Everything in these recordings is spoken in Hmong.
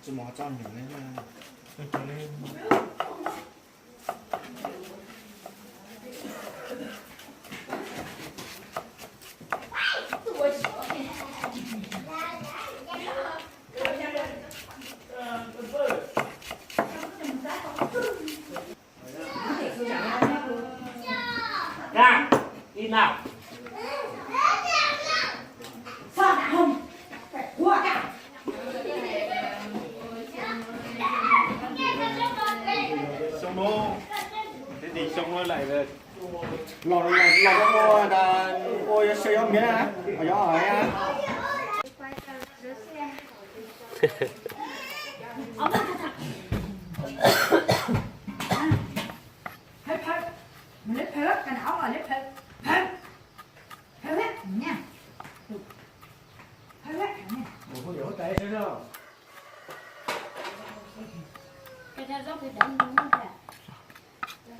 Xyoo no, thế thì xyoo no lại là los los ua ua sơ yom miến á, yom.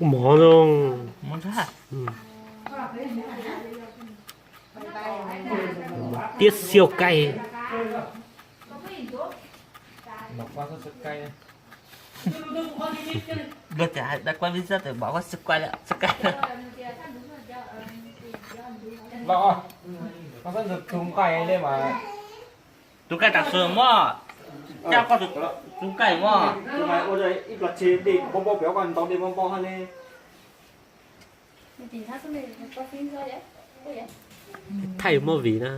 Mov no. Tiab xiau cay. Luag tias hais đa quay video tias bảo có sự quay lắm, sự quay lắm. Los, koj xav tus nqaij li mas. Tus nqaij tam sim mog, coj koj tus nqaij mog. Ib plag tse dej npau npau pem koj ntau dej npau npau hab li. Thaij movie na.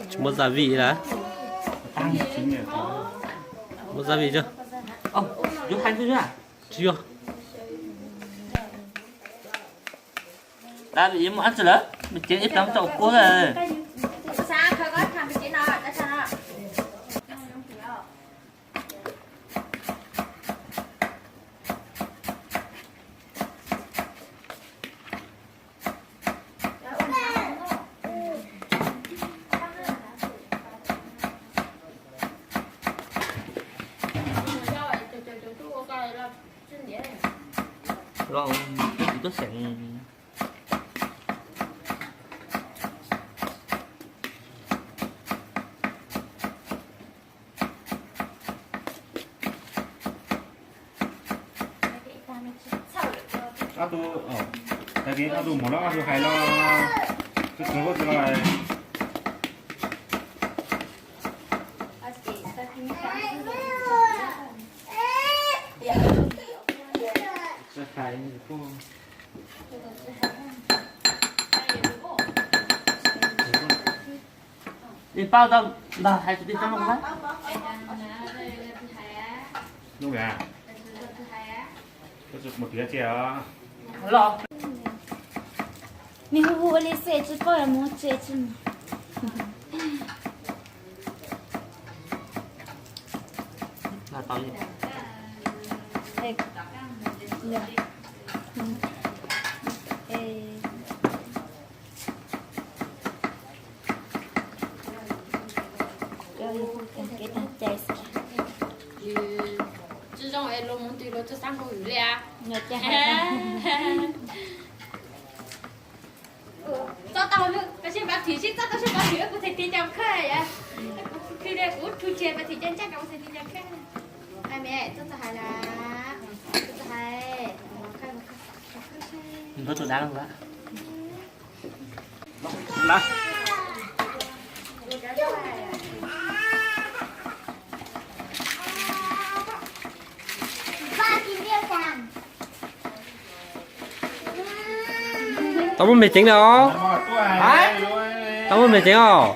Tsis muaj gia vị hả? Muaj gia vị chưa? Tsis yuav. Gia vị muaj ib tsi lawm, ceev ib tug tau kuv. Los, tsis tub xeem. Ob tug, tag kis ob tug muam los ob tug hais los, tub kawg ua tsis los. Tsis hais. Nws paub tau ntag, hais tsis tau lus na. Lub npe, koj tsis mus tiav tsi os? Los, nws hu hu ua li xwb tsis paub yuav mus tsi tsi mus. Ê, ê, koj hu tag kev tag cai xwb. Tsis zoo es luag mus twg luag tuaj xab nkaus yus li a. Nyob cas hais tag. Txob tau, koj sib npav thim sib txob tau sib npav thim kuv txhais tis cov khawb. Kuv khwv li kuv rhu tseg npav thim cov ntsaj rau kuv txhais tis cov khawb. Ai me, txob txo hais na, txob txo hais. Npawg tus dab los lawm. Tau muaj me ceev na. Tau muaj me ceev os.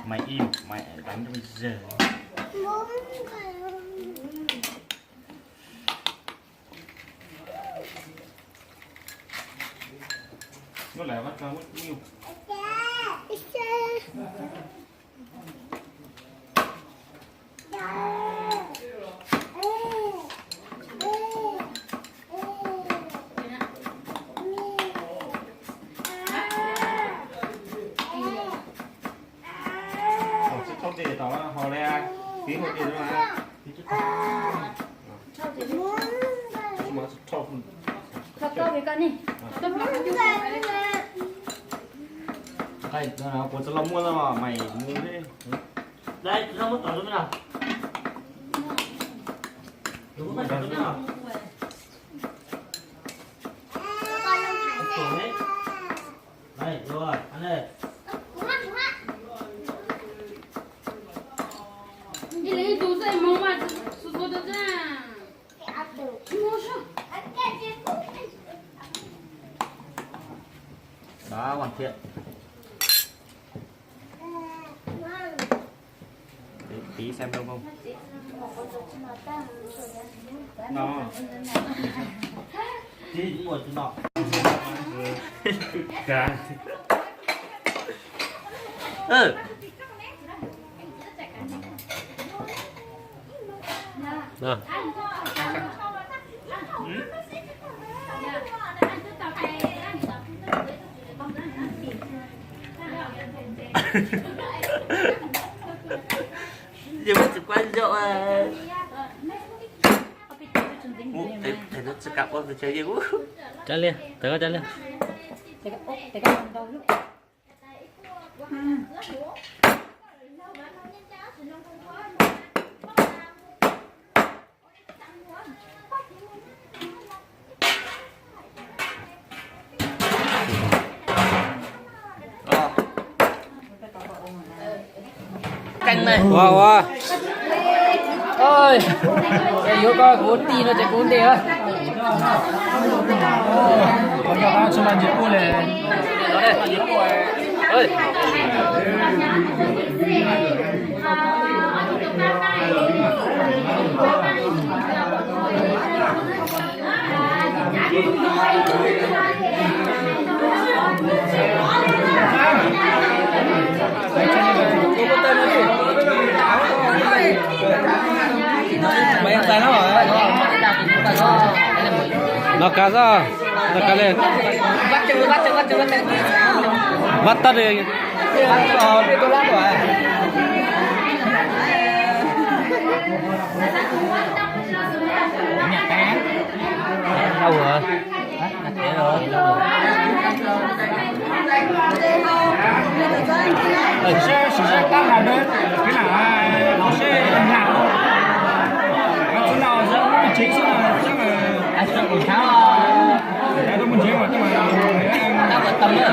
Mày im, mày đánh cho mày giờ. Nó lại bắt tao mất nhiêu. Ov, tsis thauj ces tau hau li, tib hau ces no. Tsis thauj ces tsis thauj. Thauj koj li koj ne. Kuv tsis los muaj no mas mày mus li. Dai, tsis los muaj tod li na. Tus muaj tod li na. Dai, los, ăn đây. Ib leeg ib tug xwb, hmoov mas xu xu tau tag. Đó, hoàn thiện. Tí, tí xem đâu không. Nó. Tí cũng ngồi trên đó. Cá. Ừ. Nè. Giờ mới chỉ quay rượu à. Ú, thầy, thầy nó sẽ cặp qua từ chơi game ú. Trả lời, thầy có trả lời. Ua ua. Ơi, yuav koj kuv ti no ces kuv ntes. Ơi. Noj qab xwb, noj qab li. Vaj tag li. Ua. Seb, seb tab hais, peb lam seb hais, tus no xwb, mus tsev xwb na, seb, mus tsev mas, tab mas, tab mas, tab mas.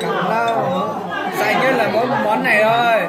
Kam lauj, xais nyob lawm, mov, mov nees lawm.